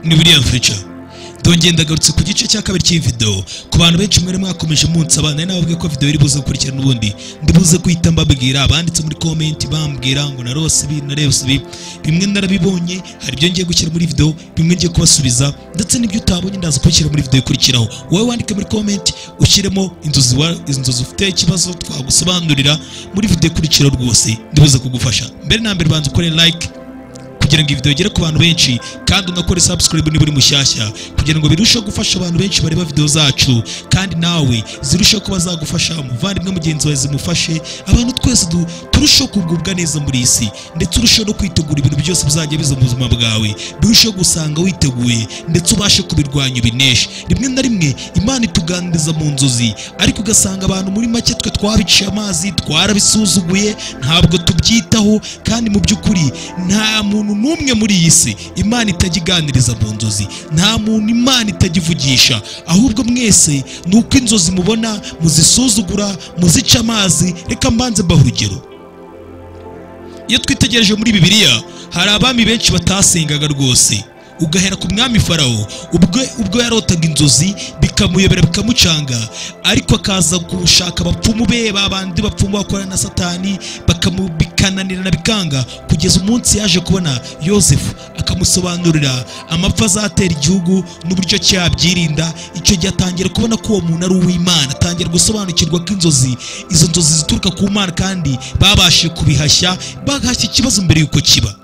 Ni William Fletcher. Ndongeye ndagarutse ku gice cya kabiri cy'iyi video. Ku bantu benshi mwari mwakomeje munsaba, nari nababwiye ko video iri buze gukurikira n'ubundi ndibuze guhita mbabwira. Abanditse muri comment bambwira ngo narose ibi, narose ibi, bimwe narabibonye, hari ibyo ngiye gushyira muri video, bimwe ngiye kubasubiza, ndetse n'ibyo utabonye ndaza kubishyira muri video ikurikiraho. Wowe wandike muri comment ushyiremo inzozi inzozi ufite ikibazo twagusobanurira muri video ikurikiraho, rwose ndibuze kugufasha. Mbere na mbere banza ukore like kugira ngo video igere ku bantu benshi, kandi unakore subscribe niba uri mushyashya kugira ngo birusheho gufasha abantu benshi bareba video zacu, kandi nawe zirusheho kuba zagufasha, umuvandimwe mugenzi wawe zimufashe, abantu twese turusheho kugubwa neza muri iyi si, ndetse urusheho no kwitegura ibintu byose bizajya biza mu buzima bwawe, birusheho gusanga witeguye ndetse ubashe kubirwanya ubineshe. Rimwe na rimwe Imana ituganiriza mu nzozi, ariko ugasanga abantu muri make twe twabiciye amazi, twarabisuzuguye, ntabwo tubyitaho, kandi mu by'ukuri nta muntu n'umwe muri iyi si Imana itajya iganiriza mu nzozi, nta muntu Imana itajya ivugisha, ahubwo mwese ni uko inzozi mubona muzisuzugura, muzica amazi. Reka mbanze mbahe urugero. Iyo twitegereje muri Bibiliya hari abami benshi batasengaga rwose. Ugahera ku mwami Farawo, ubwo yarotaga inzozi bikamuyobera bikamucanga, ariko akaza gushaka abapfumu be, babandi bapfumu bakorana na Satani, bikananirana bikanga, kugeza umunsi yaje kubona Yosefu akamusobanurira amapfa azatera igihugu n'uburyo cyabyirinda. Icyo gihe atangira kubona ko uwo muntu ari uw'Imana, atangira gusobanukirwa ko inzozi, izo nzozi zituruka ku Mana, kandi babashe kubihashya, bagahashya ikibazo mbere y'uko kiba.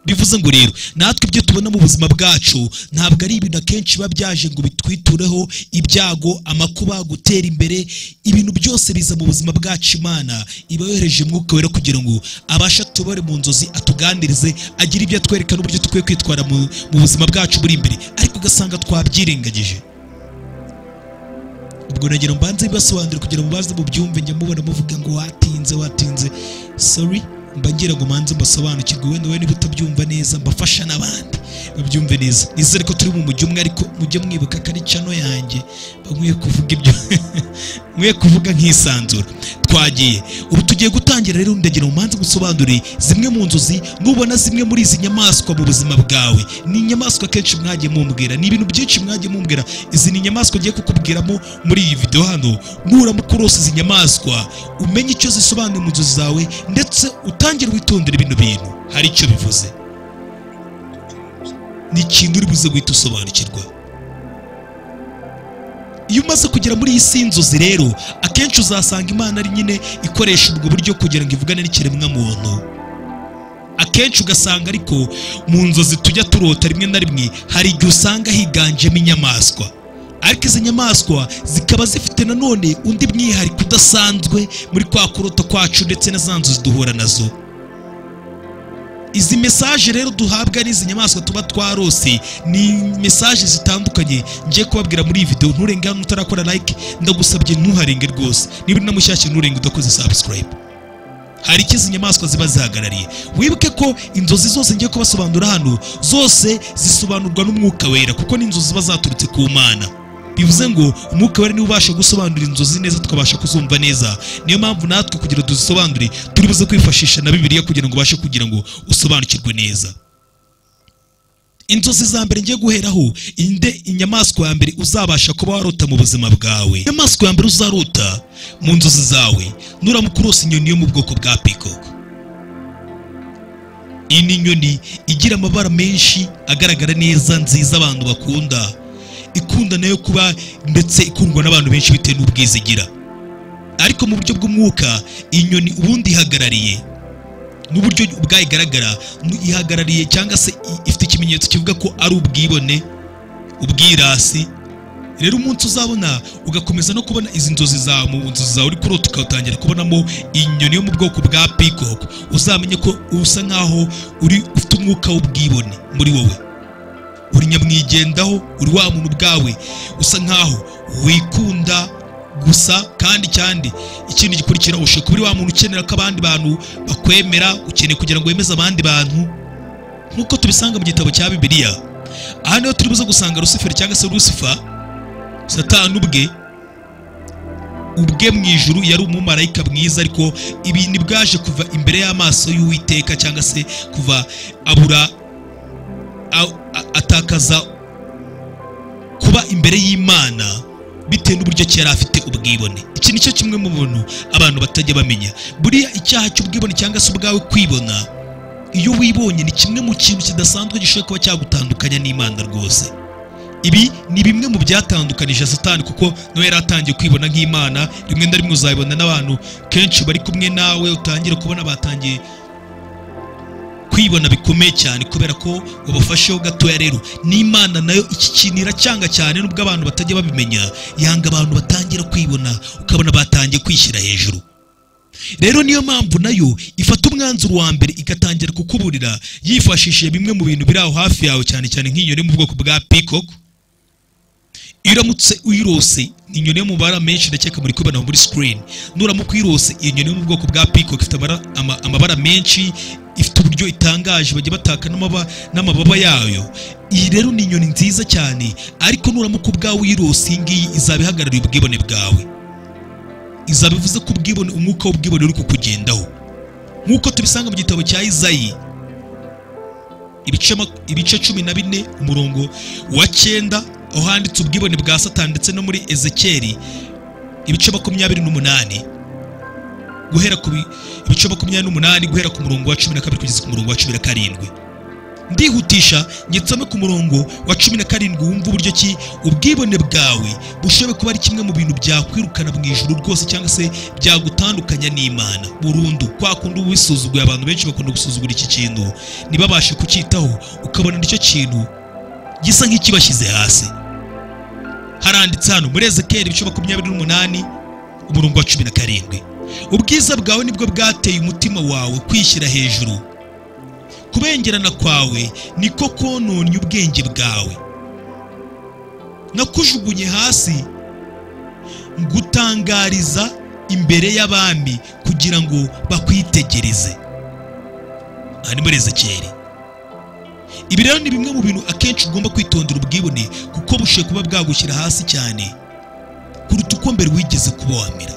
Bivuze ngo rero natwe ibyo tubona mu buzima bwacu ntabwo ari ibintu akenshi biba byaje ngo bitwitureho ibyago, amakuba, gutera imbere. Ibintu byose biza mu buzima bwacu, Imana iba yohereje Umwuka Wera kugira ngo abashe atubare mu nzozi, atuganirize, agire ibyo atwereka n'uburyo dukwiye kwitwara mu buzima bwacu buri imbere, ariko ugasanga twabyirengagije. Ubwo nagira mbanze bibasobanurire kugira ngo mubaze mubyumve, njya mubona muvuga ngo watinze watinze, sorry, mba ngira ngo manze mbasobanukirwe, wenda wowe niba utabyumva neza mbafasha n'abandi babyumve neza. Nizere ko turi mu mujyi umwe, ariko mujye mwibuka ko ari channel yanjye, nkwiye kuvuga ibyo nkwiye kuvuga nkisanzura. Twagiye ubu tugiye gutangira rero, ndagira ngo manze gusobanurire zimwe mu nzozi nubona zimwe muri izi nyamaswa mu buzima bwawe. Ni inyamaswa kenshi mwagiye mumbwira, ni ibintu byinshi mwagiye mumbwira. Izi ni inyamaswa ngiye kukubwiramo muri iyi video hano. Nuramuka urose izi nyamaswa umenye icyo zisobanuye mu nzozi zawe, ndetse utangire witondere bino bintu, hari icyo bivuze, ni ikintu uri buze guhita usobanukirwa. Iyo umaze kugera muri iyi si y'inzozi rero, akenshi uzasanga Imana ari nyine ikoresha ubwo buryo kugira ngo ivugane n'ikiremwa muntu. Akenshi ugasanga ariko mu nzozi tujya turota rimwe na rimwe hari igihe usanga higanjemo inyamaswa, ariko izi nyamaswa zikaba zifite nanone undi mwihariko udasanzwe muri kwa kurota kwacu ndetse na za nzozi duhura nazo. Izi message rero duhabwa n'izi nyamaswa tuba twarose ni message zitandukanye ngiye kubabwira muri iyi video. Nturenge hano utarakora like, ndagusabye ntuharenge rwose, niba uri na mushyashya nturenge udakoze subscribe. Hari icyo izi nyamaswa ziba zihagarariye. Wibuke ko inzozi zose ngiye kubasobanura hano zose zisobanurwa n'Umwuka Wera, kuko ni inzozi ziba zaturutse ku Mana. Bivuze ngo Umwuka Wera niwe ubasha gusobanura inzozi neza, tukabasha kuzumva neza. Niyo mpamvu natwe kugira dusobanure turi buze kwifashisha na Bibiliya kugira ngo ubashe kugira ngo usobanukirwe neza. Inzozi za mbere ngiye guheraho, inde inyamaswa ya mbere uzabasha kuba warota mu buzima bwawe. Inyamaswa ya mbere uzarota mu nzozi zawe nuramuka urose inyoni yo mu bwoko bwa peacock. Iyi ni inyoni igira amabara menshi agaragara neza, nziza, abantu bakunda, ikunda nayo kuba ndetse ikundwa n'abantu benshi bitewe n'ubwiza igira. Ariko mu buryo bw'umwuka inyoni ubundi ihagarariye n'uburyo ubwayigaragara, ihagarariye cyangwa se ifite ikimenyetso kivuga ko ari ubwibone, ubwirasi. Rero umunsi uzabona ugakomeza no kubona izi nzozi zawe, mu nzozi zawe uri kurota ukatangira kubonamo inyoni yo mu bwoko bwa peacock, uzamenye ko usa nkaho uri ufite umwuka w'ubwibone muri wowe, uri nyamwigendaho, uri wa muntu ubwawe usa nkaho wikunda gusa. Kandi cyane ikindi gikurikira, ushobora kuba uri wa muntu ukenera ko abandi bantu bakwemera, ukeneye kugira ngo wemeze abandi bantu, nk'uko tubisanga mu gitabo cya Bibiliya. Aha niho turi buze gusanga Rusiferi cyangwa se Lucifer, Satani ubwe mu ijuru yari umumarayika mwiza, ariko ibintu bwaje kuva imbere y'amaso y'Uwiteka, cyangwa se kuva abura atakaza kuba imbere y'Imana bitewe n'uburyo yari afite ubwibone. Iki nicyo kimwe mu bintu abantu batajya bamenya. Buriya icyaha cy'ubwibone cyangwa se ubwawe kwibona, iyo wibonye ni kimwe mu kintu kidasanzwe gishobora kuba cyagutandukanya n'Imana rwose. Ibi ni bimwe mu byatandukanije Satani, kuko nawe yari atangiye kwibona nk'Imana. Rimwe na rimwe uzabibona n'abantu kenshi bari kumwe nawe, utangira kubona batangiye kwibona bikomeye cyane kubera ko wabafasheho gatoya. Rero n'Imana nayo iki kintu iracyanga cyane, nubwo abantu batajya babimenya. Yanga abantu batangira kwibona, ukabona batangiye kwishyira hejuru. Rero niyo mpamvu nayo ifata umwanzuro wa mbere igatangira kukuburira yifashishije bimwe mu bintu biri aho hafi yawe, cyane cyane nk'inyoni mu bwoko bwa peacock. Iramutse uyirose, ni inyoni yo mu mabara menshi, ndakeka muri kubona muri screen. Nuramuka uyirose, iyo nyoni yo mu bwoko bwa peacock ifite amabara menshi, ifite uburyo itangaje, bajya bataka n'amababa yayo. Iyi rero ni inyoni nziza cyane, ariko nuramuka ubwawe uyirose, iyi ngiyi izaba ihagarariye ubwibone bwawe. Izaba ivuze ko ubwibone, umwuka w'ubwibone uri kukugendaho, nk'uko tubisanga mu gitabo cya Izayi ibice 14 umurongo wa 9, aho handitse ubwibone bwa Satani, ndetse no muri Ezekeri ibice 28 guhera ku ibice 28 guhera ku murongo wa 12 kugeza ku murongo wa 17. Ndihutisha ngetsame ku murongo wa 17, wumva uburyo ki ubwibone bwawe bushobora kuba ari kimwe mu bintu byakwirukana mu ijuru rwose, cyangwa se byagutandukanya n'Imana burundu. Kwa kundi ubisuzuguye, abantu benshi bakunda gusuzugura iki kintu ntibabashe kucyitaho, ukabona nicyo kintu gisa nk'ikibashyize hasi. Haranditse hano muri Ezekeri ibice 28 umurongo wa 17, ubwiza bwawe nibwo bwateye umutima wawe kwishyira hejuru, kubengerana kwawe niko kononye ubwenge bwawe. Nakujugunye hasi ngutangariza imbere y'abami kugira ngo bakwitegereze. Aha ni muri Ezekeri. Ibi rero ni bimwe mu bintu akenshi ugomba kwitondera ubwibone, kuko bushoboye kuba bwagushyira hasi cyane kuruta uko mbere wigeze kuba wamera.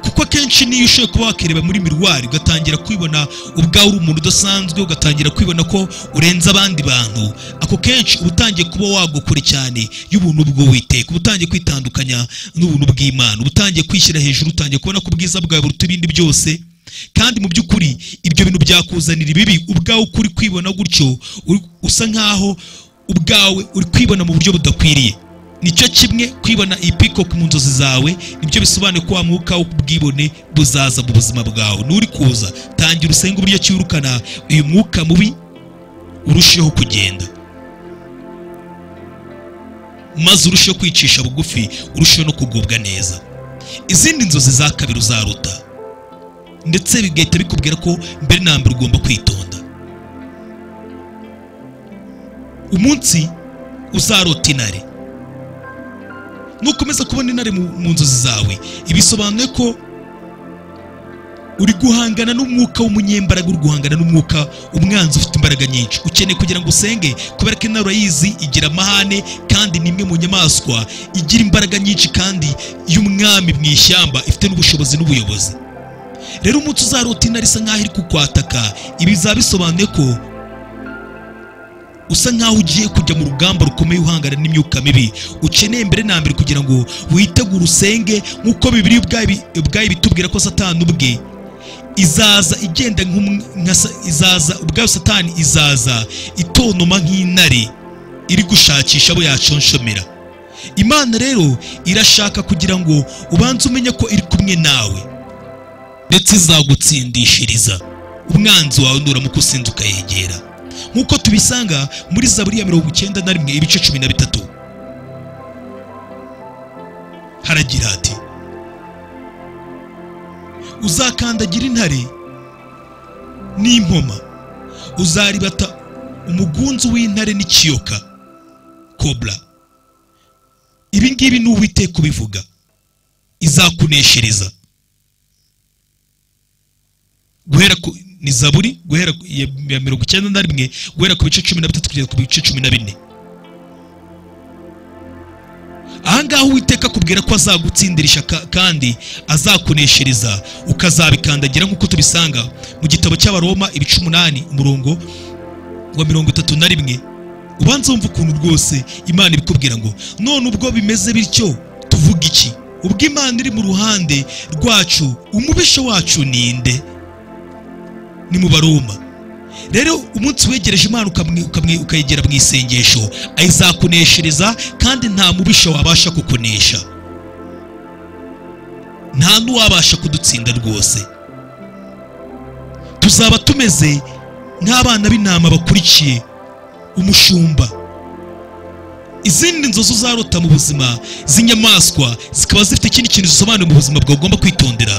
Kuko akenshi niyo ushoboye kuba wakireba muri miruwari ugatangira kwibona ubwawe uri umuntu udasanzwe, ugatangira kwibona ko urenze abandi bantu, ako kenshi uba utangiye kuba wagukure cyane y'ubuntu bw'Uwiteka, uba utangiye kwitandukanya n'ubuntu bw'Imana, uba utangiye kwishyira hejuru, utangiye kubona ko ubwiza bwawe buruta ibindi byose. Kandi mu by'ukuri ibyo bintu byakuzanira ibibi. Ubwawe ukuri kwibona gutyo, usa nkaho ubwawe uri kwibona mu buryo budakwiriye. Nicyo kimwe kwibona iyi peacock mu nzozi zawe, nibyo bisobanuye ko wa mwuka w'ubwibone buzaza mu buzima bwawe. Nuri kuza, tangira usenge uburyo cyirukana uyu mwuka mubi, urusheho kugenda, maze urusheho kwicisha bugufi, urusheho no kugubwa neza. Izindi nzozi za kabiri uzaruta, ndetse bigahita bikubwira ko mbere na mbere ugomba kwitonda. Umunsi uzarota intare, nukomeza kubona intare mu nzozi zawe, ibisobanuye ko uri guhangana n'umwuka w'umunyembaraga, uri guhangana n'umwuka umwanzi ufite imbaraga nyinshi. Ukeneye kugira ngo usenge, kubera ko intare urayizi igira amahane, kandi ni imwe mu nyamaswa igira imbaraga nyinshi kandi y'umwami mu ishyamba, ifite n'ubushobozi n'ubuyobozi. Rero umunsi uzarota intare isa nkaho iri kukwataka, ibi bizaba bisobanuye ko usa nkaho ugiye kujya mu rugamba rukomeye uhangana n'imyuka mibi. Ukeneye mbere na mbere kugira ngo witegure usenge, nk'uko Bibiliya ubwayo bitubwira ko Satani ubwe izaza igenda izaza ubwayo, Satani izaza itonoma nk'intare iri gushakisha abo yaconshomera. Imana rero irashaka kugira ngo ubanze umenye ko iri kumwe nawe, ndetse izagutsindishiriza umwanzi wawe nuramuka usinze ukayegera, nk'uko tubisanga muri Zaburi ya 91 ibice 13. Haragira hati, uzakandagira intare n'impoma, uzaribata umugunzu w'intare n'ikiyoka kobra. Ibi ngibi ni Uwiteka ubivuga, izakuneshereza. Guhera ku ni Zaburi guhera ya 91 guhera ku bice 13 kugeza ku bice 14. Ahangaha Uwiteka akubwira ko azagutsindirisha kandi azakuneshereza ukazabikandagira, nk'uko tubisanga mu gitabo cy'Abaroma ibice 8 umurongo wa 31. Ubanza wumva ukuntu rwose Imana ibikubwira ngo none ubwo bimeze bityo tuvuga iki? Ubwo Imana iri mu ruhande rwacu, umubisha wacu ninde? Ni mu Baroma. Rero umunsi wegereje Imana ukayegera mu isengesho, ayizakuneshereza kandi nta mubisha wabasha kukunesha, nta n'uwabasha kudutsinda rwose. Tuzaba tumeze nk'abana b'intama bakurikiye umushumba. Izindi nzozi uzarota mu buzima z'inyamaswa zikaba zifite ikindi kintu zisobanuye mu buzima bwawe ugomba kwitondera.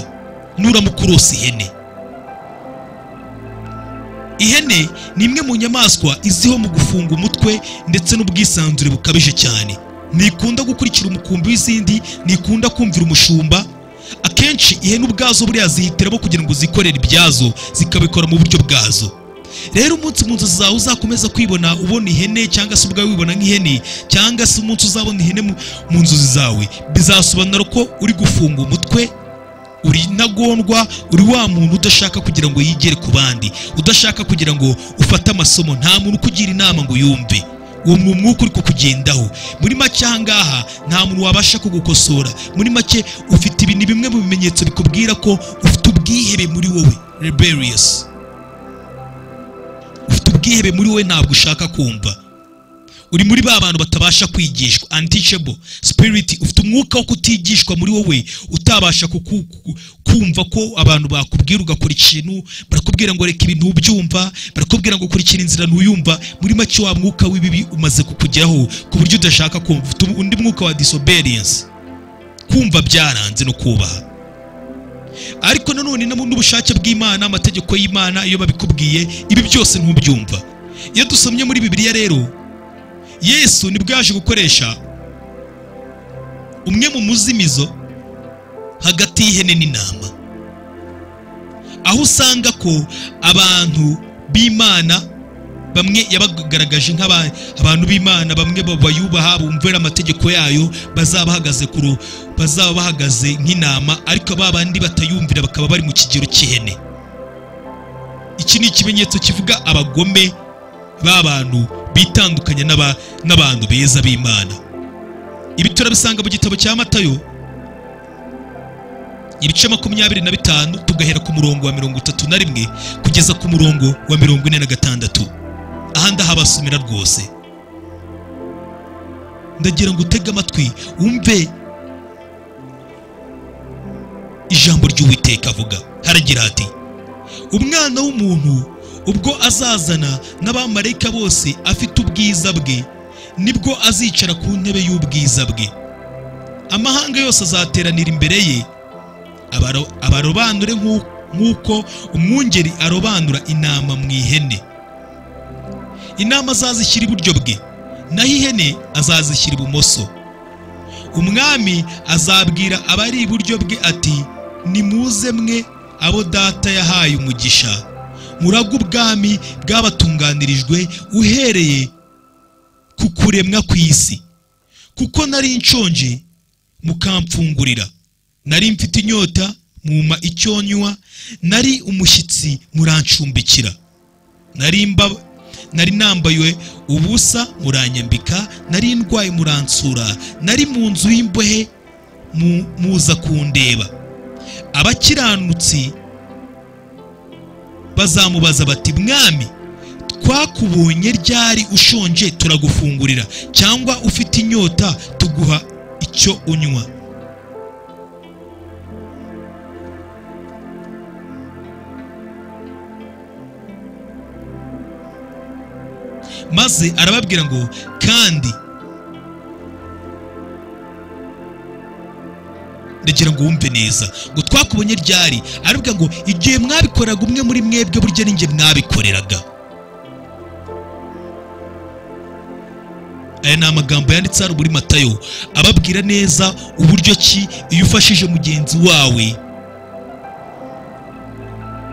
Nuramuka urose ihene, ihene ni imwe mu nyamaswa iziho mu gufunga umutwe ndetse n'ubwisanzure bukabije cyane. Ntikunda gukurikira umukumbi w'izindi, ntikunda kumvira umushumba. Akenshi ihene ubwazo buriya zihitiramo kugira ngo zikorere ibyazo, zikabikora mu buryo bwazo. Rero umunsi mu nzozi zawe uzakomeza kwibona ubona ihene, cyangwa se ubwawe wibona nk'ihene, cyangwa se umunsi uzabona ihene mu nzozi zawe, bizasobanura ko uri gufunga umutwe, uri ntagondwa, uri wa muntu udashaka kugira ngo yigere ku bandi, udashaka kugira ngo ufate amasomo, nta muntu ukugira inama ngo yumve. Uwo mwuka uri kukugendaho. Muri make ahangaha nta muntu wabasha kugukosora. Muri make ufite ibi ni bimwe mu bimenyetso bikubwira ko ufite ubwihebe muri wowe, rebellious. Ufite ubwihebe muri wowe, ntabwo ushaka kumva. Uri muri ba bantu batabasha kwigishwa, unteachable spirit. Ufite umwuka wo kutigishwa muri wowe, utabasha kumva ko abantu bakubwira ugakora ikintu, barakubwira ngo reka ibintu ubyumva, barakubwira ngo kurikira inzira ntuyumva. Muri make wa mwuka w'ibibi umaze kukugeraho ku buryo udashaka kumva. Ufite undi mwuka wa disobedience, kumva byaranze no kubaha. Ariko nanone n'ubushake bw'Imana, amategeko y'Imana iyo babikubwiye ibi byose ntubyumva. Iyo dusomye muri Bibiliya rero, Yesu nibwo yaje gukoresha umwe mu muzimizo hagati y'ihene n'intama, aho usanga ko abantu b'Imana bamwe yabagaragaje nk'abantu b'Imana, bamwe bayubaha bumvira amategeko yayo, bazaba bahagaze nk'intama, ariko ba bandi batayumvira bakaba bari mu kigero cy'ihene. Iki ni ikimenyetso kivuga abagome b'abantu bitandukanye n'abantu beza b'Imana. Ibi turabisanga mu gitabo cya Matayo ibice 25, tugahera ku murongo wa 31 kugeza ku murongo wa 46. Aha ndahabasomera rwose, ndagira ngo utege amatwi wumve ijambo ry'Uwiteka avuga. Haragira ati: umwana w'umuntu ubwo azazana n'abamarayika bose afite ubwiza bwe, nibwo azicara ku ntebe y'ubwiza bwe. Amahanga yose azateranira imbere ye, abarobanure nk'uko umwungeri arobanura intama mu ihene. Intama azazishyira iburyo bwe, naho ihene azazishyira ibumoso. Umwami azabwira abari iburyo bwe ati: nimuze mwe abo data yahaye umugisha, murage ubwami bwabatunganirijwe uhereye ku kuremwa kw'isi. Kuko nari nshonje mukamfungurira, nari mfite inyota mumpa icyo nywa, nari umushyitsi murancumbikira, nari nambaye ubusa muranyambika, nari ndwaye muransura, nari mu nzu y'imbohe muza kundeba. Abakiranutsi bazamubaza bati: Mwami, twakubonye ryari ushonje turagufungurira, cyangwa ufite inyota tuguha icyo unywa? Maze arababwira ngo kandi ndagira ngo wumve neza ngo twakubonye ryari. Arababwira ngo igihe mwabikoraga umwe muri mwebwe burya ninjye mwabikoreraga. Aya ni amagambo yanditse hano muri Matayo, ababwira neza uburyo ki iyo ufashije mugenzi wawe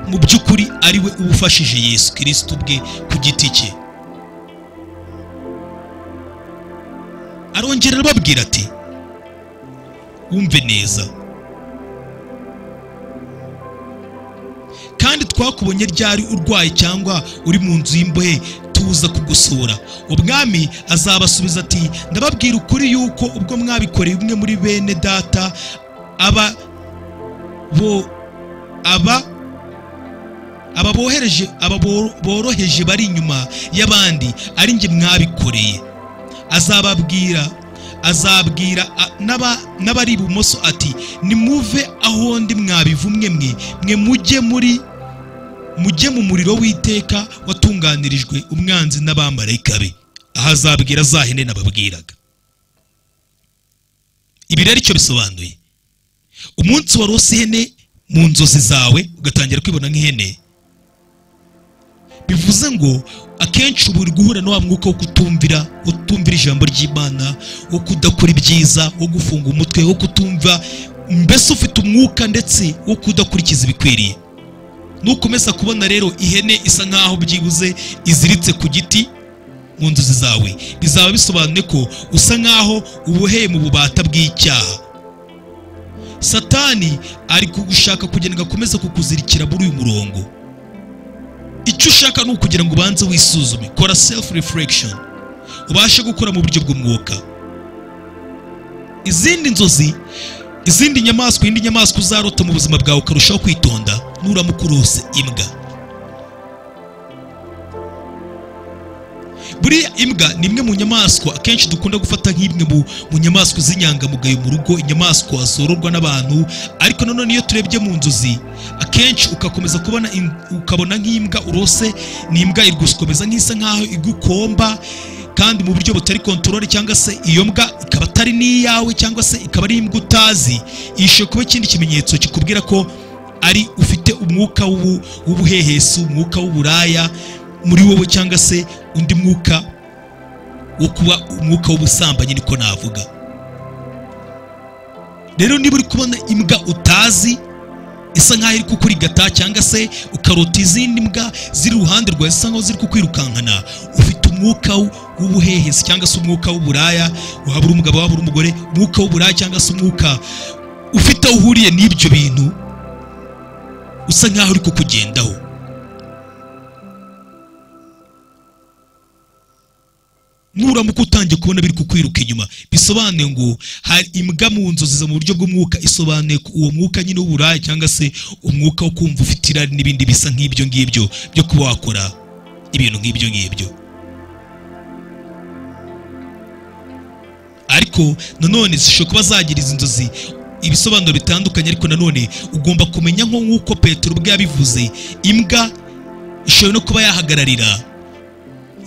mu by'ukuri ari we ubufashije Yesu Kristo ubwe ku giti cye. Arongera arababwira ati Wumve neza. Kandi twakubonye ryari urwaye cyangwa uri mu nzu y'imbohe tuza kugusura? Umwami azabasubiza ati ndababwira ukuri yuko ubwo mwabikoreye umwe muri bene data aba boroheje bari inyuma y'abandi ari njye mwabikoreye. Azabwira n'abari ibumoso ati nimuve aho ndi mwabivumwe mwe mujye mu muriro w'iteka watunganirijwe umwanzi n'abamarayika be. Aha azabwira za hene nababwiraga. Ibi rero icyo bisobanuye, umunsi warose ihene mu nzozi zawe ugatangira kwibona nk'ihene, bivuze ngo akenshi uba uri guhura na wa mwuka wo kutumvira, utumvira ijambo ry'Imana, wo kudakora ibyiza, wo gufunga umutwe, wo kutumva, mbese ufite umwuka ndetse wo kudakurikiza ibikwiriye. Nukomeza kubona rero ihene isa nkaho byibuze iziritse ku giti mu nzozi zawe, bizaba bisobanuye ko usa nkaho uboheye mu bubata bw'icyaha. Satani ari kugushaka kugira ngo akomeze kukuzirikira muri uyu murongo. Icyo ushaka ni ukugira ngo ubanze wisuzume, kora self reflection, ubashe gukora mu buryo bw'umwuka. Izindi nzozi, izindi nyamaswa, indi nyamaswa uzarota mu buzima bwawe ukarushaho kwitonda nuramuka urose imbwa. Buriya imbwa ni imwe mu nyamaswa akenshi dukunda gufata nk'imwe mu nyamaswa z'inyangamugayo mu rugo, inyamaswa zororwa n'abantu. Ariko nanone iyo turebye mu nzozi akenshi ugakomeza kubona ukabona nk'imbwa urose, ni imbwa igukomeza nk'isa nkaho igukomba kandi mu buryo butari control, cyangwa se iyo mbwa ikaba atari n'iyawe, cyangwa se ikaba ari imbwa utazi. Ishobora kuba ikindi kimenyetso kikubwira ko ari ufite umwuka w'ubuhehesi, umwuka w'uburaya muri wowe, cyangwa se undi mwuka wo kuba umwuka w'ubusambanyi, niko navuga. Rero niba uri kubona imbwa utazi isa nkaho iri kukurigata, cyangwa se ukarota izindi mbwa ziri iruhande rwawe zisa nkaho ziri kukwirukankana, ufite umwuka w'ubuhehesi cyangwa se umwuka w'uburaya. Waba uri umugabo, waba uri umugore, umwuka w'uburaya cyangwa se umwuka ufite aho uhuriye n'ibyo bintu usa nkaho uri kukugendaho. Nuramuka utangiye kubona biri kukwiruka inyuma, bisobanuye ngo hari imbwa mu nzozi mu buryo bw'umwuka, isobanuye ko uwo mwuka nyine w'uburaya cyangwa se umwuka wo kumva ufite irari n'ibindi bisa nk'ibyo ngibyo byo kuba wakora ibintu nk'ibyo ngibyo. Ariko nanone zishobora kuba zagira izi nzozi ibisobanuro bitandukanye, ariko nanone ugomba kumenya nk'uko Petero ubwe yabivuze, imbwa ishobora no kuba yahagararira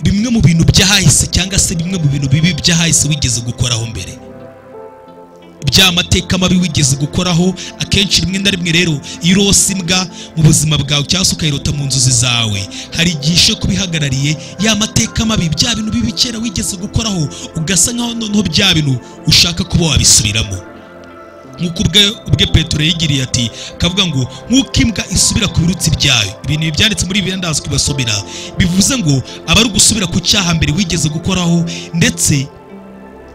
bimwe mu bintu byahise cyangwa se bimwe mu bintu bibi byahise wigeze gukoraho mbere, by'amateka mabi wigeze gukoraho. Akenshi rimwe na rimwe rero iyo urose imbwa mu buzima bwawe cyangwa se ukayirota mu nzozi zawe, hari igihe ishobora kuba ihagarariye ya mateka mabi, bya bintu bibi kera wigeze gukoraho, ugasa nkaho noneho bya bintu ushaka kuba wabisubiramo. Nk'uko ubwe Petero yigiriye ati, akavuga ngo nk'uko imbwa isubira ku birutsi byayo. Ibintu byanditse muri Bibiliya ndaza kubasomera, bivuze ngo aba ari ugusubira ku cyaha mbere wigeze gukoraho, ndetse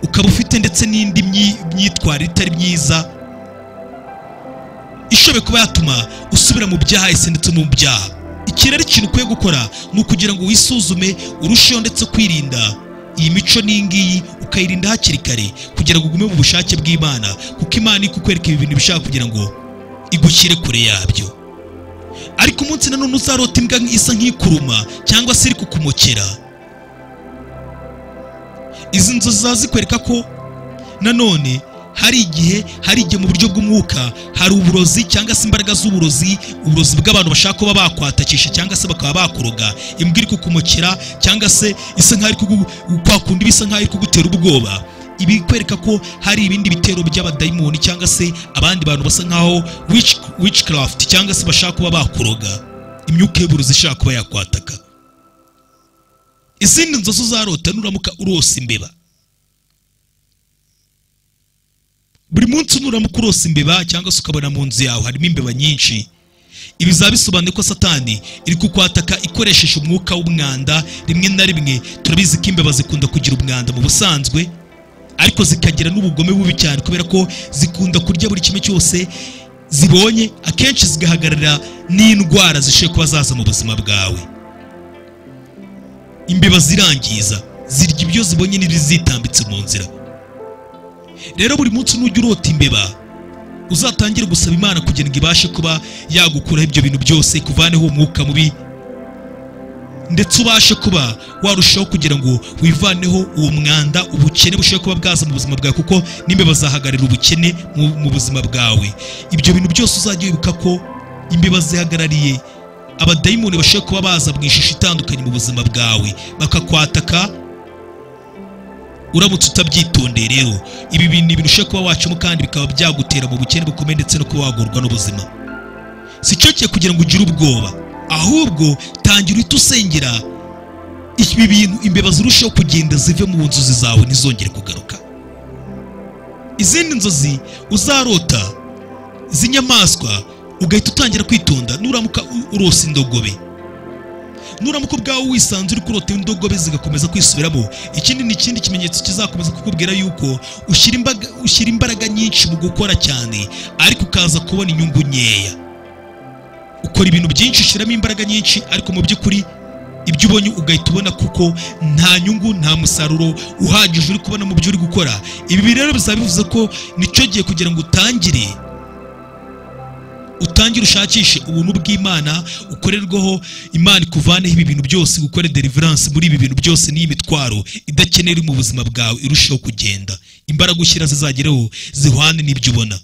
ukaba ufite ndetse n'indi myitwarire itari myiza ishoboye kuba yatuma usubira mu byahise ndetse mu byaha. Iki rero ikintu ukwiye gukora ni ukugira ngo wisuzume, urusheho ndetse kwirinda iyi mico n'ingiyi, ukayirinda hakiri kare kugira ngo ugume mu bushake bw'Imana, kuko Imana ikukwereka ibi bintu bishaka kugira ngo igushyire kure yabyo. Ariko umunsi nanone uzarota imbwa isa nk'ikuruma cyangwa se iri kukumokera, izi nzozi ziba zikwereka ko nanone hari igihe mu buryo bw'umwuka hari uburozi cyangwa se imbaraga z'uburozi, uburozi bw'abantu bashaka kuba bakwatakisha cyangwa se bakaba bakuroga. Imbwa iri kukumokera cyangwa se isa nkaho iri kwakunda, ibisa nkaho iri kugutera ubwoba, ibi kwereka ko hari ibindi bitero by'abadayimoni cyangwa se abandi bantu basa nkaho witchcraft cyangwa se bashaka kuba bakuroga, imyuka y'uburozi ishaka kuba yakwataka. Izindi nzozi uzarota nuramuka urose imbeba, buri munsi nuramuka urose imbeba cyangwa se ukabona mu nzu yawe harimo imbeba nyinshi, ibi bizaba bisobanuye ko Satani iri kukwataka ikoresheje umwuka w'umwanda. Rimwe na rimwe turabizi ko imbeba zikunda kugira umwanda mu busanzwe, ariko zikagira n'ubugome bubi cyane, kubera ko zikunda kurya buri kimwe cyose zibonye. Akenshi zigahagararira n'indwara zishoboye kuba zaza mu buzima bwawe. Imbeba zirangiza, zirya ibyo zibonye n'ibizitambitse mu nzira. Rero buri munsi nujya urota imbeba, uzatangire gusaba Imana kugira ngo ibashe kuba yagukuraho ibyo bintu byose, kuvaneho umwuka mubi, ndetse ubashe kuba warushaho kugira ngo wivaneho uwo mwanda, ubukene bushobora kuba bwaza mu buzima bwawe, kuko n'imbeba zahagararira ubukene mu buzima bwawe. Ibyo bintu byose uzajya wibuka ko imbeba zihagarariye abadayimoni bashobora kuba baza mu ishusho itandukanye mu buzima bwawe, bakakwataka uramutse utabyitondeye. Rero ibi bintu ibintu ushobora kuba wacamo kandi bikaba byagutera mu bukene bukomeye, ndetse no kuba wagorwa n'ubuzima. Si cyo kiye kugira ngo ugire ubwoba, ahubwo tangira uhite usengera ibi bintu, imbeba zirushaho kugenda zive mu nzozi zawe ntizongere kugaruka. Izindi nzozi uzarota z'inyamaswa ugahita utangira kwitonda. Nuramuka urose indogobe, nuramuka ubwawe wisanze uri kurota indogobe zigakomeza kwisubiramo, ikindi ni ikindi kimenyetso kizakomeza kukubwira yuko ushyira imbaraga nyinshi mu gukora cyane, ariko ukaza kubona inyungu nkeya. Ukora ibintu byinshi, ushyiramo imbaraga nyinshi, ariko mu by'ukuri ibyo ubonye ugahita ubona kuko nta nyungu, nta musaruro uhagije uri kubona mu byo uri gukora. Ibi rero bizaba bivuze ko nicyo gihe kugira ngo utangire ushakishe ubuntu bw'Imana, ukorerweho Imana ikuvaneho ibi bintu byose, gukore deliverance muri ibi bintu byose n'iyi mitwaro idakenewe mu buzima bwawe irushaho kugenda. Imbaraga ushyira zizagereho zihwane n'ibyo ubona.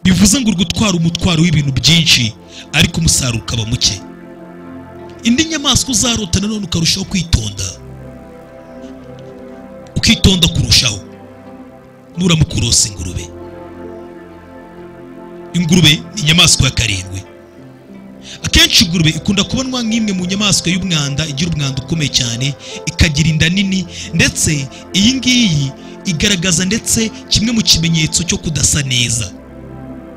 Bivuze ngo uri gutwara umutwaro w'ibintu byinshi, ariko umusaruro ukaba muke. Indi nyamaswa uzarota nanone ukarushaho kwitonda, ukitonda kurushaho, nuramuka urose ingurube. Ingurube ni inyamaswa ya karindwi. Akenshi ingurube ikunda kubonwa nk'imwe mu nyamaswa y'umwanda, igira umwanda ukomeye cyane, ikagira inda nini, ndetse iyi ngiyi igaragaza ndetse kimwe mu kimenyetso cyo kudasa neza.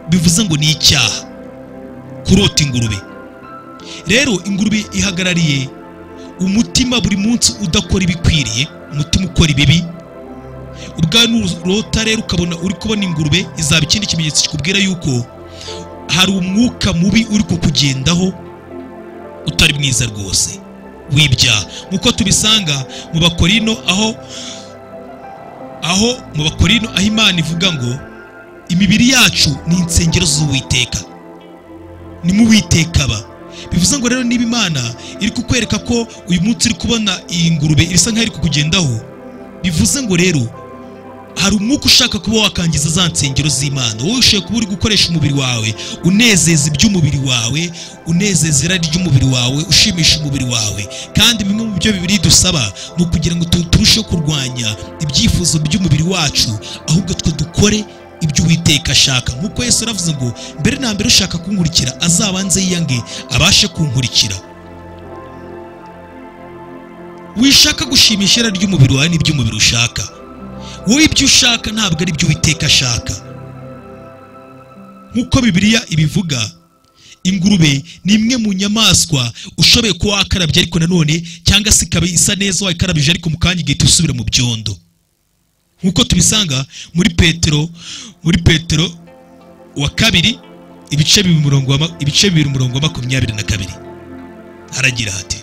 Bivuze ngo ni icyaha kurota ingurube. Rero ingurube ihagarariye umutima buri munsi udakora ibikwiriye, umutima ukora ibibi. Ubwa nurota rero ukabona uri kubona ingurube, izaba ikindi kimenyetso kikubwira yuko hari umwuka mubi uri kukugendaho utari mwiza rwose w'ibyaha. Nkuko tubisanga mu Bakorino, aho mu Bakorino aho Imana ivuga ngo imibiri yacu ni insengero z'Uwiteka, ni mu Uwiteka aba. Bivuze ngo rero niba Imana iri kukwereka ko uyu munsi uri kubona iyi ngurube isa nkaho iri kukugendaho, bivuze ngo rero hari umwuka ushaka kuba wakangiza za nsengero z'Imana. Wowe ushaka kuba uri gukoresha umubiri wawe, unezeza iby'umubiri wawe, unezeza irari ry'umubiri wawe, ushimisha umubiri wawe. Kandi bimwe mu byo Bibiliya idusaba ni ukugira ngo turusheho kurwanya ibyifuzo by'umubiri wacu, ahubwo twe dukore ibyo Uwiteka ashaka. Nkuko Yesu yaravuze ngo mbere na mbere ushaka kunkurikira azabanze yiyange abashe kunkurikira. Wishaka gushimisha irari ry'umubiri wawe n'iby'umubiri ushaka. Wowe ibyo ushaka ntabwo ari byo Uwiteka ashaka. Nkuko Bibiliya ibivuga, ingurube ni imwe mu nyamaswa ushoboye kuba wakarabye, ariko nanone cyangwa se ikaba isa neza wayikarabije, ariko mu kanya igahita usubira mu byondo. Nkuko tubisanga muri Petero wa kabiri ibice 2 umurongo wa 22, haragira hati: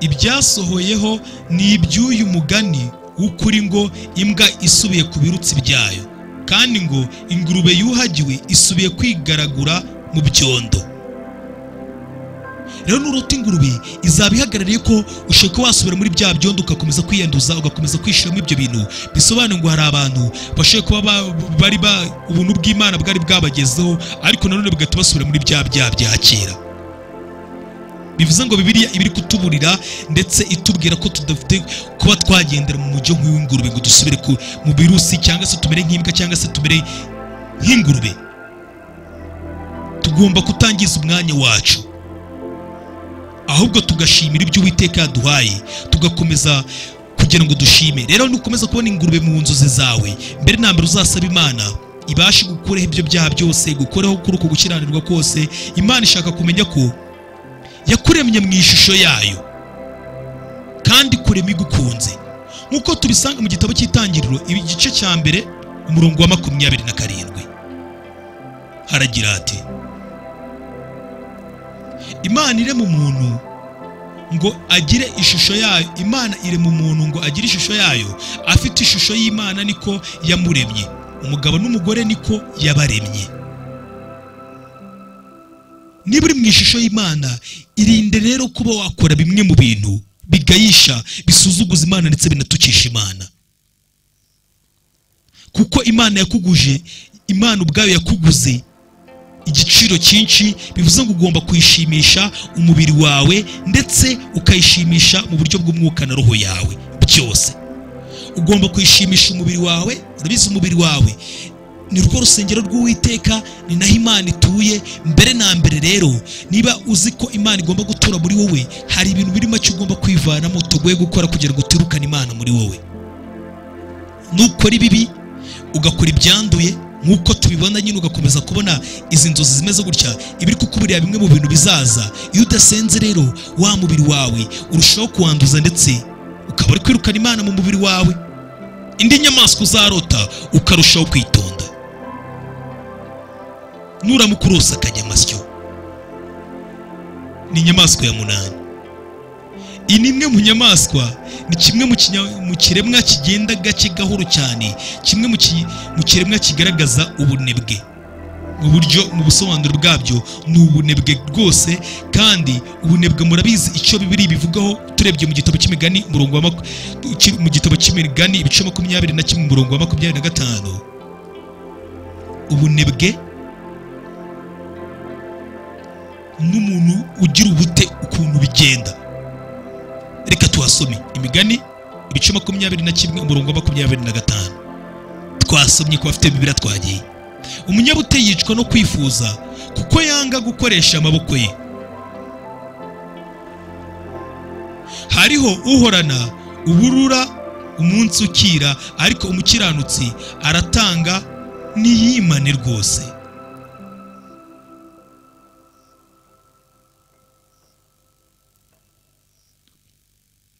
ibyasohoyeho ni iby'uyu mugani w'ukuri ngo imbwa isubiye ku birutsi byayo, kandi ngo ingurube yuhagiwe isubiye kwigaragura mu byondo. Rero nurota ingurube izaba ihagarariye ko ushobora wasubira muri bya byondo, ugakomeza kwiyanduza, ugakomeza kwishiramo ibyo bintu. Bisobanuye ngo hari abantu bashobora kuba bari ubuntu bw'Imana bwari bwabagezeho, ariko nanone bigatuma basubira muri bya bya bya kera. Bivuze ngo Bibiliya ibiri kutuburira ndetse itubwira ko tudafite kuba twagendera mu mujyo nk'uw'ingurube ngo dusubire mu birusi, cyangwa se tumere nk'imbwa, cyangwa se tumere nk'ingurube. Tugomba kutangiza umwanya wacu, ahubwo tugashimira ibyo Uwiteka yaduhaye, tugakomeza kugira ngo dushime. Rero nukomeza kubona ingurube mu nzozi zawe, mbere na mbere uzasaba Imana ibashe gukureho ibyo byaha byose, gukoreho kuri uko gukiranirwa kose. Imana ishaka kumenya ko yakuremye mu ishusho yayo kandi kurema igukunze, nk'uko tubisanga mu gitabo cy'Itangiriro igice cya 1 umurongo wa 27. Haragira ati: Imana irema umuntu ngo agire ishusho yayo. Imana irema umuntu ngo agire ishusho yayo, afite ishusho y'Imana niko yamuremye, umugabo n'umugore niko yabaremye. Niba uri mu ishusho y'Imana, irinde rero kuba wakora bimwe mu bintu bigayisha, bisuzuguza Imana ndetse binatukisha Imana, kuko Imana yakuguje, Imana ubwayo yakuguze igiciro cyinshi. Bivuze ngo ugomba kuyishimisha umubiri wawe ndetse ukayishimisha mu buryo bw'umwuka na roho yawe byose. Ugomba kuyishimisha umubiri wawe. Urabizi, umubiri wawe ni rwo rusengero rw'Uwiteka, ni naho Imana ituye. Mbere na mbere rero, niba uzi ko Imana igomba gutura muri wowe, hari ibintu biri make ugomba kwivanamo utagoye gukora kugira ngo utirukane Imana muri wowe. Nukora ibibi, ugakora ibyanduye nk'uko tubibona nyine, ugakomeza kubona izi nzozi zimeze gutya, ibiri kukuburira bimwe mu bintu bizaza. Iyo udasenze rero, wa mubiri wawe urushaho kuwanduza ndetse ukaba uri kwirukana Imana mu mubiri wawe. Indi nyamaswa uzarota ukarushaho kwitonda. Nuramuka urose akanyamasyo, ni inyamaswa ya 8. Iyi ni imwe mu nyamaswa, ni kimwe mu kiremwa kigenda gake gahoro cyane, kimwe mu kiremwa kigaragaza ubunebwe mu buryo, mu busobanuro bwabyo ni ubunebwe rwose. Kandi ubunebwe murabizi icyo Bibiliya bivugaho. Turebye mu gitabo cy'Imigani umurongo wa mu gitabo cy'Imigani ibice 21 umurongo wa 25, ubunebwe n'umuntu ugira ubute ukuntu bigenda. Reka tuhasome Imigani ibice 21 umurongo wa 25. Twasomye ko afite Bibiliya, twagiye. Umunyabute yicwa no kwifuza kuko yanga gukoresha amaboko ye. Hariho uhorana uburura umunsi ukira, ariko umukiranutsi aratanga niyimane rwose.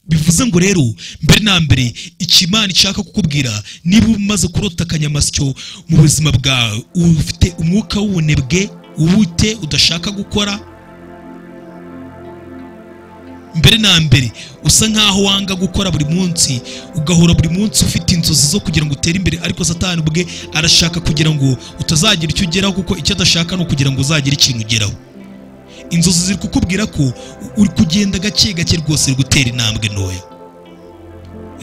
Bivuze ngo rero mbere na mbere ikimana ishaka kukubwira, niba umaze kurota akanyamasyo mu buzima bwawe, ufite umwuka w'ubunebwe, ubute udashaka gukora, mbere na mbere usa nkaho wanga gukora buri munsi, ugahora buri munsi ufite inzozi zo kugira ngo utere imbere, ariko Satani ubwe arashaka kugira ngo utazagira icyo ugeraho, kuko icyo adashaka ni ukugira ngo uzagire ikintu ugeraho. Inzozi ziri kukubwira ko uri kugenda gake gake rwose, uri gutera intambwe ntoya.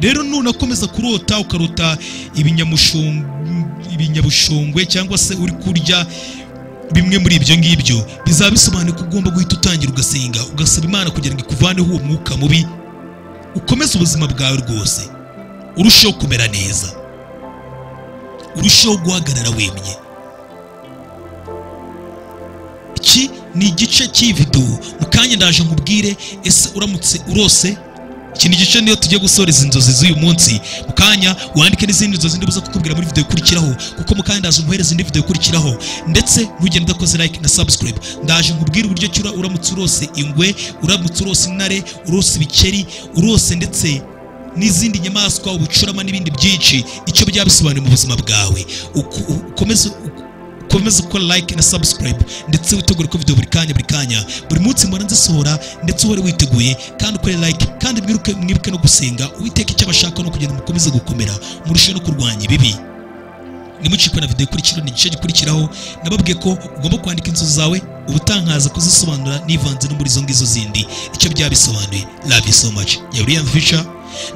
Rero nunakomeza kurota, ukarota ibinyabushongwe cyangwa se uri kurya bimwe muri ibyo ngibyo, bizaba bisobanuye ko ugomba guhita utangira ugasenga, ugasaba Imana kugira ngo ikuvaneho uwo mwuka mubi, ukomeze ubuzima bwawe rwose, urusheho kumera neza, urusheho guhagarara wemye. Iki ni igice cy'iyi video. Mu kanya ndaje nkubwire ese uramutse urose. Iki ni igice niyo tugiye gusoreza inzozi z'uyu munsi. Mu kanya wandike n'izindi nzozi ndibuza kukubwira muri video ikurikiraho, kuko mu kanya ndaje nkuhereza indi video ikurikiraho. Ndetse ntugende udakoze like na subscribe. Ndaje nkubwire uburyo cyura uramutse urose ingwe, uramutse urose intare, urose ibikeri, urose ndetse n'izindi nyamaswa, ubucurama n'ibindi byinshi, icyo byaba bisobanuye mu buzima bwawe. Ukomeze gukora like na subscribe, ndetse witegure ko video buri kanya buri kanya buri munsi mpora nzisohora, ndetse uhore witeguye kandi ukore like, kandi mwibuke no gusenga Uwiteka icyo abashaka no kugira ngo mukomeze gukomera, murusheho no kurwanya ibibi. Nimucikwe na video ikurikira, ni igice gikurikiraho. Nababwiye ko ugomba kwandika inzozi zawe, ubutankaza kuzisobanura nivanze no muri izo ngizo zindi icyo byaba bisobanuye. Love you so much. Ya William Future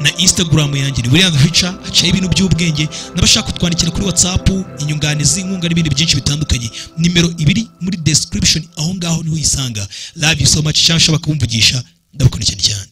na Instagram yanjye ni William Future, hacaho ibintu by'ubwenge. N'abashaka kutwandikira kuri WhatsApp, inyunganizi, inkunga n'ibindi byinshi bitandukanye, nimero ibiri muri description aho ngaho niho uyisanga. Love you so much. Cyangwa ushobora kumvugisha, ndabakunda cyane cyane.